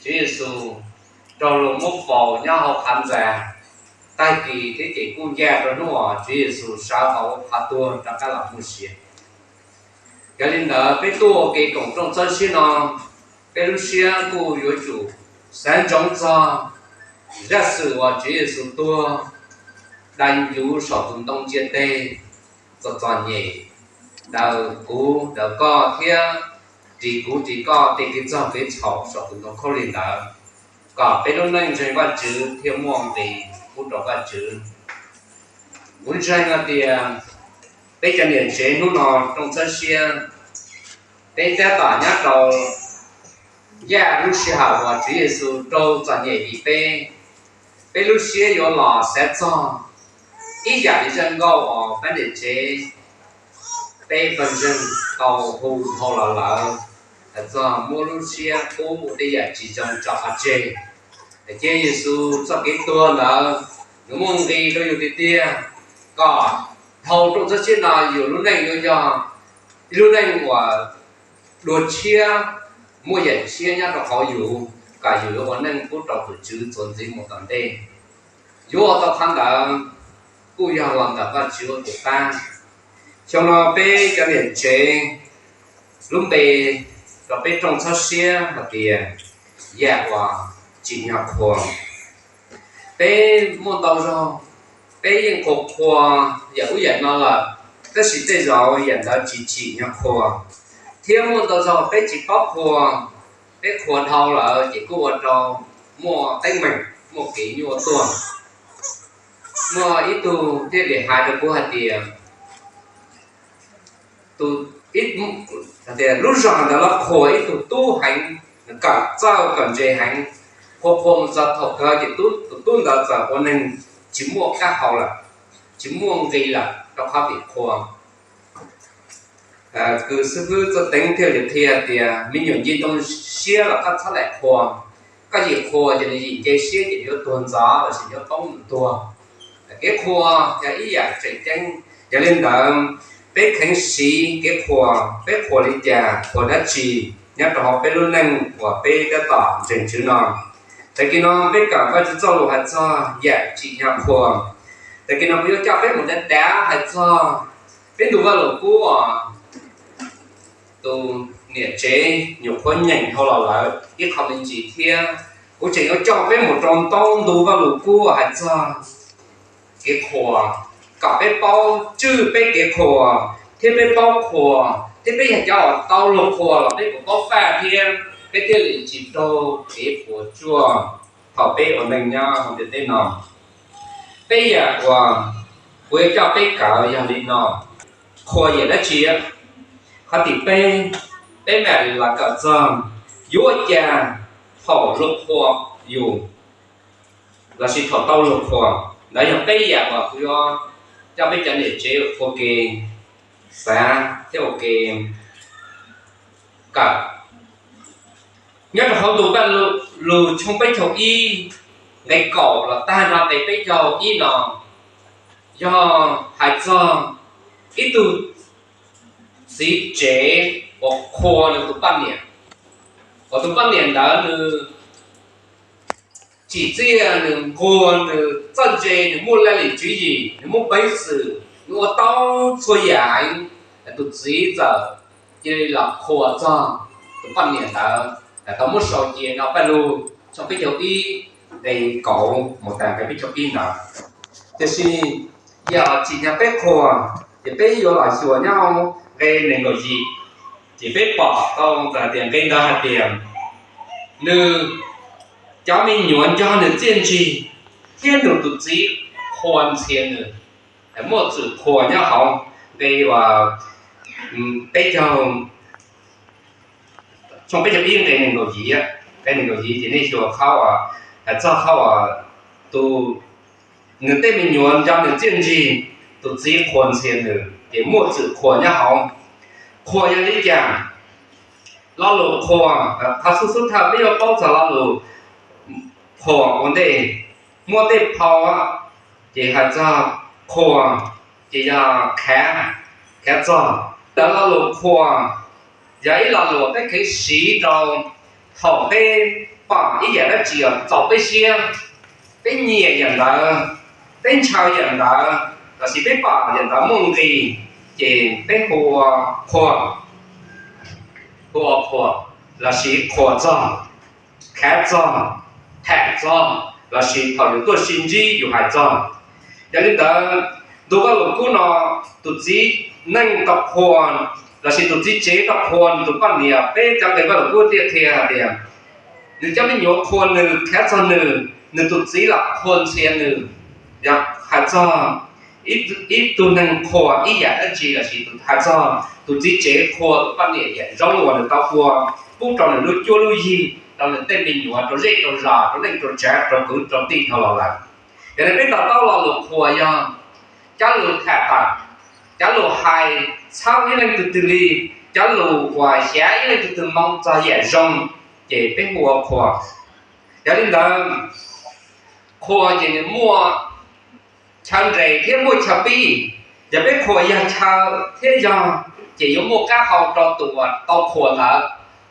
Tswv Yexus raug luag muab faus nyob hauv qhav ntxas, tag kis thiab ces kuj ncaj rau hnub uas Tswv Yexus sawv hauv qhov tuag rov qab los muaj sia. Yog li ntawd peb tuaj ua ke koom rooj txhawb siab no, peb lub siab kuj yuav tsum xav ntsoov txog zaj xwm uas Tswv Yexus tuag dai ncuv saum tus ntoo ntsia teg txom txom nyem, daws kuv daws koj thiab ris kuv ris koj tej kev txog kev txhaum saum tus ntoo khaub lig ntawd, kom peb lub neej ntseeg Vajtswv thiaj muaj nqis pub rau Vajtswv. Kuv ntseeg hais tias peb cov niam tsev hnub no rooj txhawb siab, peb tab tom nyob rau ncaj lub sij hawm uas Tswv Yexus raug txom nyem vim peb. Peb lub siab yuav los xav txog ib yam li zaj nkauj uas pab niam tsev peb pawg ntseeg tau hu dhau los lawm, hais txog muab lub siab pub tej yam tsis zoo tso qhov tseg. Cia Yexus txoj kev tuag ntawd nws muaj nqis rau yus tiag tiag, kom dhau rooj txhawb siab no yus lub neej yuav yog ib lub neej uas dua tshiab, muaj yam tshiab nyob rau hauv yus, kom yus yuav ua neej pub rau tus Tswv txuas ntxiv mus tom ntej. Yuav ua tau qhov ntawd kuj yog los ntawm Vajtswv ua tus pab. Xyoo no peb cov niam tsev lub npe rau peb rooj txhawb siab hais tias yam uas tsim nyog qhuas. Peb muaj ntau zaug peb yeej qhuas qhuas yam ub yam no lawm, tab sis tej zaum yam ntawd tsis tsim nyog qhuas, thiab muaj ntau zaug peb tsis paub qhuas, peb qhuas dhau lawm ces kuj ua rau muaj teeb meem, muaj kev nyuaj tuaj. Muaj ib tug thiaj li hais rau kuv hais tias, lub zog ntawd los qhuas ib tug tub heev, kawm txawj kawm ntse heev, qhuas qhuas mus txog thaum kawg ces tus tub ntawd txawm ua neeg tsis muaj qab hau lawm, tsis muaj nqis lawm rau qhov vim qhuas. Kws xib fwb Txawj Teev thiaj li qhia tias me nyuam nce ntoo siab los koj txhob lam qhuas, koj yim qhuas ces nws yim nce siab ces yuav tuag ntxov lossis yuav poob mus tuag. Kev qhuas yog ib yam tseem ceeb, yog li ntawd peb kheev siv kev qhuas, peb qhuas li cas, qhuas dab tsi nyob rau hauv peb lub neej uas peb tab tom ntseeg Tswv no. Tag kis no peb kawm Vajtswv txoj lus hais txog yam tsim nyog qhuas. Tag kis no kuv yuav coj peb mus dav dav hais txog peb ntu Vajluskub uas tus niam tsev nyuam qhuav nyeem dhau los lawm ib qho me ntsis thiab. Kuv tseem yuav coj peb mus rau ntau ntu Vajluskub uas hais txog kev qhuas, kom peb paub tswj peb kev qhuas, thiab peb paub qhuas, thiab peb yog cov uas tau luag qhuas los peb puas paub faj thiab peb thiaj li tsis raug kev puas tsuaj thaum peb ua neej nyob hauv ntiaj teb no. Peb yam uas kuv yuav coj peb kawm yog li no: qhuas yam dab tsi? Qhov tim peb, peb mam li los kawm txog yuav ua cas thaum luag qhuas yus lossis thaum tau luag qhuas. Ntawd yog peb yam uas kuv yuav coj peb cov niam tsev ua ke xav thiab ua ke kawm. Nyob rau hauv ntu Paj Lug tshooj peb caug ib nqe kaum los tag nrho nqe peb caug ib no yog hais txog ib tug txiv tsev uas qhuas nws tus poj niam, uas tus poj niam ntawd nws tsim txiaj, nws nquag, nws txawj ntse, nws muaj laj lim tswv yim, nws muaj peev xwm, nws ua tau txhua yam heev. Tus txiv txawm cia li los qhuas txog tus poj niam ntawd, tau muab sau cia no Paj Lug tshooj peb caug ib nqe kaum mus tas nqe peb caug ib ntawd. Tiam sis yog tsim nyog peb qhuas, ces peb yuav los xyuas nyob nqe nees nkaum yim, ces peb pom tau txog tias nqe ntawd hais tias nws cov me nyuam nco nws txiaj ntsig, thiab nws tus txiv qhuas ntxhias nws. Muaj txwm qhuas nyob hauv nqe uas peb caug, tshooj peb caug ib nqe nees nkaum yim, nqe nees nkaum yim ces nej xyuas qhov uas hais txog qhov uas tus, nws tej me nyuam nco nws txiaj ntsig, tus txiv qhuas ntxhias nws ces muaj txwm qhuas nyob hauv. Qhuas yog li cas? Lo lus qhuas, qhov xub xub thawj peb yuav paub txog lo lus qhuas ua ntej. Muaj tej phau ces hais txog qhuas ces yog khav, khav txog. Lawv lo lus qhuas yog ib lo lus peb kheev siv rau thaum peb pom ib yam dab tsi txaus peb siab, peb nyiam yam ntawd, peb ntshaw yam ntawd, lossis peb pom yam ntawd muaj nqis, ces peb hu ua qhuas, hu ua qhuas, lossis qhuas txog, khav txog, tham txog, lossis thaum yus tuaj sib ntsib yus hais txog. Yog li ntawd, ntu Vaj Lus Kub no, tus txiv neej tau qhuas, lossis tus txiv tsev tau qhuas nws tus poj niam, peb cov nqe Vaj Lus Kub thiaj qhia hais tias nws cov me nyuam qhuas nws, khav txog nws, nws tus txiv los qhuas ntxhias nws. Yog hais txog ib tug neeg qhuas ib yam dab tsi lossis hais txog tus txiv tsev qhuas tus poj niam yam zoo uas nws tau ua, pub rau nws lub cuab lub yig, rau nws tej me nyuam, rau zej rau zos, rau neej rau tsav, rau kwv rau tij dhau los lawm. Yog li peb to taub lo lus qhuas yog cov lus tham tawm, cov lus hais txhawb ib leej twg twg li, cov lus uas xyav ib leej twg twg moo txog yam zoo, ces peb hu ua qhuas. Yog li ntawd, qhuas ces nws muaj chaw nres thiab muaj chaw pib. Yog peb qhuas yog chaw thiab yog, ces yuav muaj qab hau rau tus uas tau qhuas ntawd.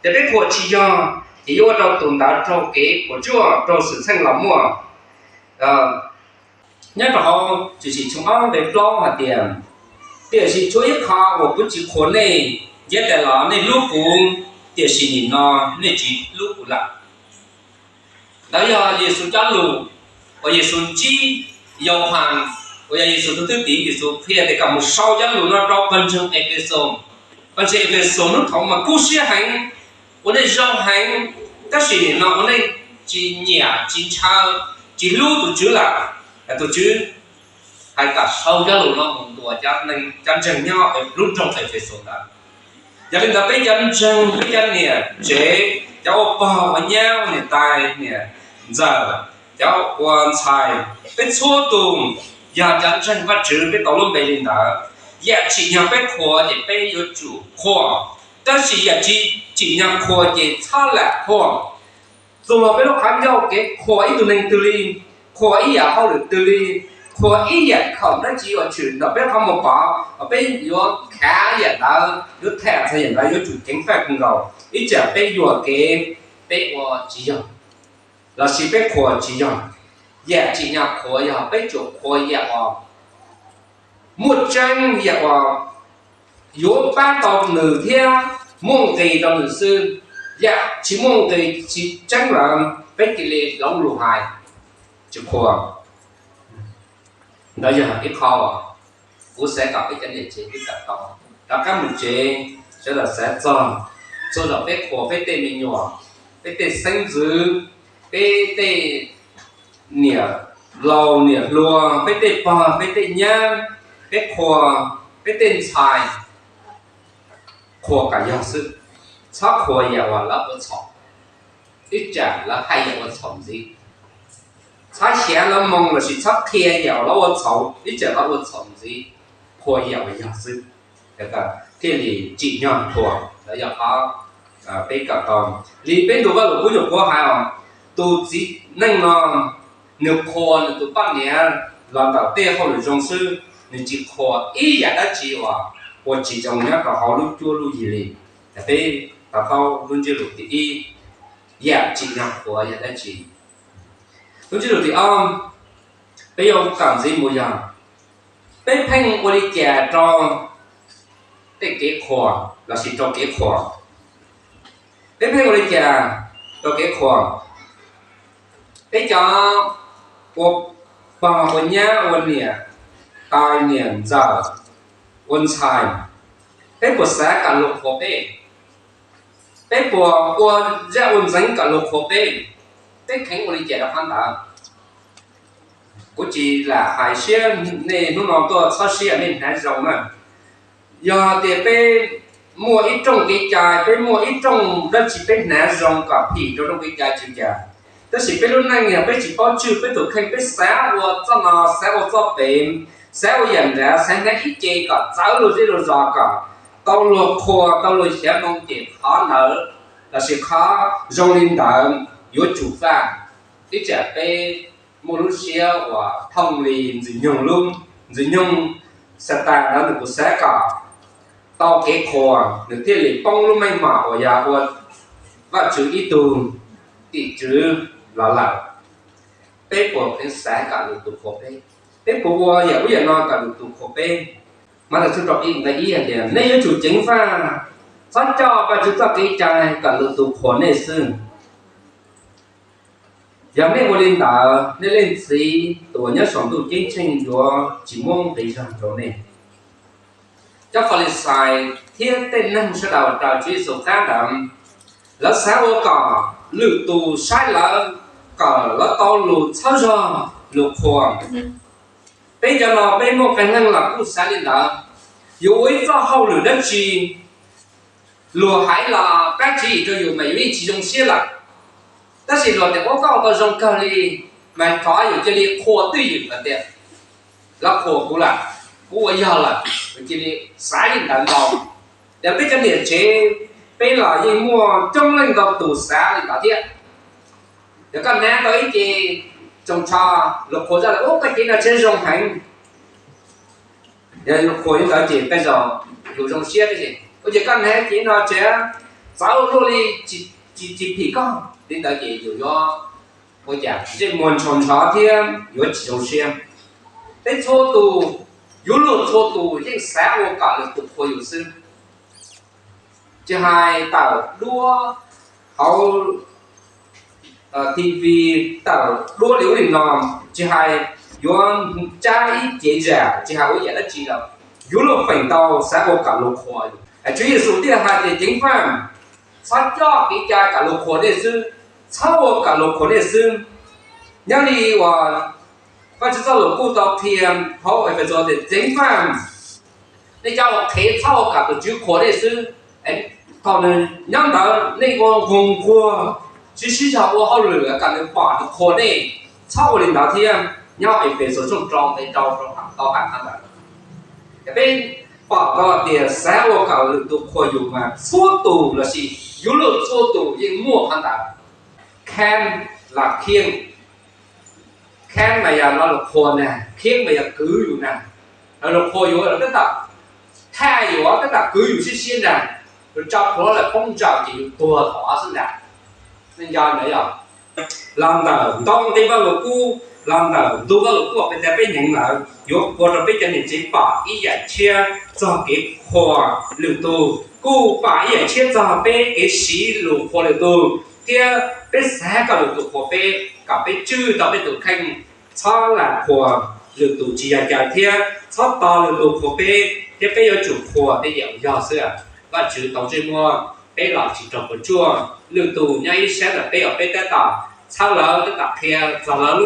Yog peb qhuas tsis yog, ces yuav ua rau tus ntawd raug kev puas tsuaj, raug xwm txheej los muaj. Nyob rau hauv Tshwm Sim tshooj ob nqe plaub hais tias, tiam sis tshuav ib qho uas kuv tsis qhuas nej, ntiav tas los nej hlub kuv, tiam sis nim no nej tsis hlub kuv lawm. Ntawd yog Yexus cov lus uas Yexus ntsib Yauhas, uas yog Yexus tus thwj tim, Yexus qhia tias kom mus sau cov lus no rau pawg ntseeg Efexus. Pawg ntseeg Efexus hnub thaud mas kub siab heev, ua nej zoo heev, tab sis nim no ua nej tsis nyiam tsis ntshaw, tsis hlub tus Tswv lawm. Tus Tswv hais kom sau cov lus no mus ntuas cov ntseeg nyob lub nroog Efexus ntawd. Yog li ntawd peb cov ntseeg, peb cov niam tsev, cov ua pog ua nyab, niam tais niam ntxawm, cov ua ntxhais, peb txhua tus yog cov ntseeg Vajtswv, peb tau lub npe li ntawd. Yam tsim nyog peb qhuas ces peb yuav tsum qhuas, tab sis yam tsis tsim nyog qhuas ces txhob lam qhuas. Txuas peb lub qhov ncauj kev qhuas ib tug neeg twg li, qhuas ib yam hauj lwm twg li, qhuas ib yam khoom dab tsi uas tshwm ntawm peb qhov muag pov, peb yuav khav yam ntawd, yuav tham txog yam ntawd yuav tsum ceev faj kawg nkaus. Ib tsam peb yuam kev, peb ua tsis yog, lossis peb qhuas tsis yog. Yam tsim nyog qhuas yog peb tsum qhuas yam uas muaj tseeb, yam uas yuav pab tau nws thiab muaj nqis rau nws xwb. Yam tsis muaj nqis tsis tseeb lawm peb cia li hloov lus hais, tsis qhuas. Ntawd yog ib qho uas kuv xav kom peb cov niam tsev peb kawm tau. Rov qab mus tsev, sawv daws xav txog txhua zaus peb qhuas peb tej me nyuam, peb tej xeeb ntxwv, peb tej niam laus niam hluas, peb tej pog peb tej nyab, peb qhuas peb tej ntxhais, qhuas kom yog xwb, txhob qhuas yam uas lawv ua txhaum, ib tsam lawv hais yam ua txhaum ntxiv. Txhob xyav lawv moo lossis txhob qhia yam uas lawv ua txhaum, ib tsam lawv ua txhaum ntxiv. Qhuas yam uas yog xwb, thiaj li tsim nyog qhuas. Ntawd yog qhov peb kawm tau li peb ntu Vaj Lus Kub nyuam qhuav hais os, tus txiv neej no nws qhuas nws tus poj niam los ntawm tej hauj lwm zoo xwb, nws tsis qhuas ib yam dab tsi uas ua tsis zoo nyob rau hauv lub cuab lub yig li. Peb to taub lub ntsiab lus thib ib, yam tsim nyog qhuas yam dab tsi. Lub ntsiab lus thib ob, peb yuav kawm ntxiv mus yog peb pheej ua li cas rau tej kev qhuas lossis rau kev qhuas. Peb pheej ua li cas rau kev qhuas? Peb cov ua pog ua nyab ua niam tais niam ntxawm ua ntxhais, peb puas xav kom luag qhuas peb? Peb puas ua zaj ua ntxeev kom luag qhuas peb? Peb kheev ua li cas rau qhov ntawd? Kuv tsis lam hais siab nej hnub no tuaj txhob siab nej hnav zoo na. Yog tias peb muaj ib rooj kev cai, peb muaj ib rooj dab tsi peb hnav zoo kom phim rau rooj kev cai tsis cas. Tab sis peb lub neej yog peb tsis paub tswj peb tus kheej, peb xav ua txoj no xav ua txoj pem, xav ua yam nrad, xav hnav ib ce kom txawv luag zej luag zos, kom tau luag qhuas tau luag xyav moo, ces qhov ntawd lossis qhov zoo li ntawd yuav tsum faj. Ib tsam peb muaj lub siab uas thooj li Ntxwg Nyoog lub, Ntxwg Nyoog Xatas ntawd nws kuj xav kom tau kev qhuas nws thiaj li poob lub meej mom uas yog ua Vajtswv ib tug tim Tswv los lawm, peb puas kheev xav kom lwm tus qhuas peb? Peb puas ua yam ub yam no kom lwm tus qhuas peb? Mathais tshooj rau ib nqe ib hais tias, nej yuav tsum ceev faj, txhob coj Vajtswv txoj kev cai kom lwm tus qhuas nej xwb. Yog nej ua li ntawd, nej Leej Txiv tus uas nyob saum ntuj ceeb tsheej yuav tsis muab nqi zog rau nej. Cov Falixais thiab tej neeg sawv daws raws Tswv Yexus qab ntawd, lawv xav ua kom lwm tus saib lawv, kom lawv tau lus txhawb zog lus qhuas. Peb cov no peb muaj qee leej los kuj xav li ntawd. Yuav ua ib txoj hauj lwm dab tsi, luag hais los qab tswv yim rau yus mas yus yeej tsis zoo siab lawm. Tab sis luag tias, ua koj ua tau zoo kawg li, mas thov yus cia li qhuas twj ywm lawm tias, lawv qhuas kuv lawm, kuv ua yog lawm, yus cia li xav li ntawd ntau. Yog peb cov niam tsev, peb los yeej muaj coob leej ntau tus xav li ntawd thiab. Yog koj hnab tau ib ce tsoos tsho, luag qhuas zaj lawm, ub, koj cev no tsheb zoo heev. Yog luag qhuas li ntawd ces tej zaum yus zoo siab tiag. Ua ces koj hnab cev no tsev txawv luaj li, tsis, tsis phim koj li ntawd ces yus yuav ua cas ntsej muag ntshaus ntsho thiab yuav tsis zoo siab. Peb txhua tus, yuav luag txhua tus yeej xav ua kom lwm tus qhuas yus xwb. Tsis hais tawm duab hauv TV, tawm duab li ub li no, tsis hais yuav cab ib cev zam, tsis hais ua yam dab tsi los yuav luag feem ntau xav ua kom luag qhuas. Tswv Yexus thiaj hais tias ceev faj, txhob coj kev cai kom luag qhuas nej xwb, txhob ua kom luag qhuas nej xwb. Nyob li uas Vajtswv txoj lus kuj tau qhia hauv Efexus tias ceev faj, nej cov uas qhev txhob ua kom tus Tswv qhuas nej xwb. Thaum nws nyob ntawd nej ua nquag nquag, tsis sib zog ua hauj lwm kom nws pom nws qhuas nej, txhob ua li ntawd thiab. Nyob Efexus tshooj rau nqe rau rau tau hais qhov ntawd. Peb pom tau tias xav ua kom lwm tus qhuas yus mas txhua tus lossis yuav luag txhua tus yeej muaj qhov ntawd. Kheev los khiav, kheev mas yog los luag qhuas na, khiav mas yog kwv yus na. Los luag qhuas yus los tab tom thaj yus, tab tom kwv yus siab siab ntag, yus tso plhuav lawm poob ntsaum ces yus tuag tod xwb ntag. Nej nco ntawd yog los ntawm ntau nqe Vajluskub, los ntawm ntu Vajluskub peb tias peb nyeem lawm yuav ua rau peb cov niam tsev pom ib yam tshiab txog kev qhuas lwm tus, kuj pom ib yam tshiab txog peb kev siv lus qhuas lwm tus, thiab peb xav kom lwm tus qhuas peb, kom peb tswj tau peb tus kheej, txhob lam qhuas lwm tus tsis yog caw thiab txhob tos lwm tus qhuas peb, thiab peb yuav tsum qhuas tej yam uas yog xwb. Vajtswv tau ntsej muag, peb los tsis raug puas tsuaj. Lwm tus nyob ib sab ntawm peb uas peb tab tom txhawb lawv, tab tom qhia txog lawv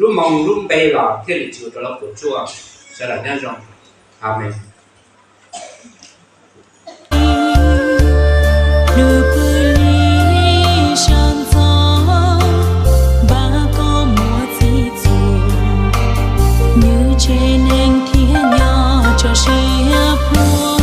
lub moo lub npe los thiaj li tsis ua rau lawv puas tsuaj. Sawv daws nyob zoo. Amees. Nws pw li sab ntxov, npaj koj muaj txiv txuas, nws tsev neeg thiaj nyob tso siab plua.